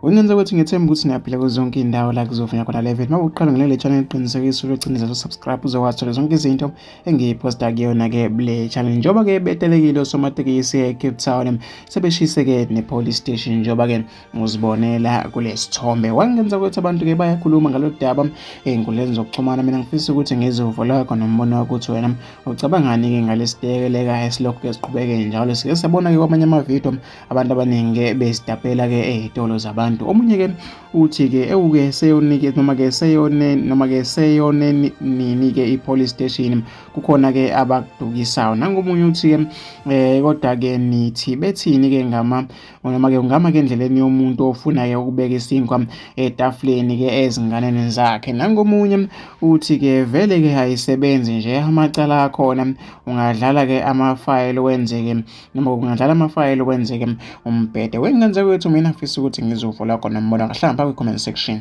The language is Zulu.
Wengenza ukuthi ngithembe ukuthi niyaphila kuzo zonke iy'ndawo la kuzovunywa khona le video. Uma uqala ngale channel, qinisekisa ukuthi subscribe uzokwazi uthola zonke izinto engiyiphosta kuyona-ke le channel. Njengoba-ke betelekile osomatekisi e-Cape Town, sebeshise-ke ne-police station njengoba-ke uzibonela kule sithombe. Wangenza ukuthi abantu-ke bayakhuluma ngalolu daba ey'nkundleni zokuxhumana. Mina ngifisa ukuthi ngizwe uvo lwakho nombono wakho ukuthi wena ucabangani-ke ngalesiteleka esilokhu-ke siqhubeke njalo. Sike sabona-ke kwamanye amavidiyo abantu abaningi-ke bezitapela-ke ey'tolo zabantu. Omunye-ke uthi-ke ewuke seyonike noma-ke seyone noma-ke seyone nini-ke i-police station, kukhona-ke abakudukisayo. Nangomunye uthi-ke kodwa-ke nithi bethini-ke ngama noma-ke ungama-ke endleleni yomuntu ofuna-ke ukubeka isinkwa etafuleni-ke ezinganeni zakhe. Nangomunye uthi-ke vele-ke ayisebenzi nje amacala akhona, ungadlala-ke amafayili wenzeke noma ungadlala amafayili wenzeke umbhede. Wengane zakwethu, mina ngifisa ukuthi ngizwe uvo lwakho nombono kahle ngapha kwi-comment section.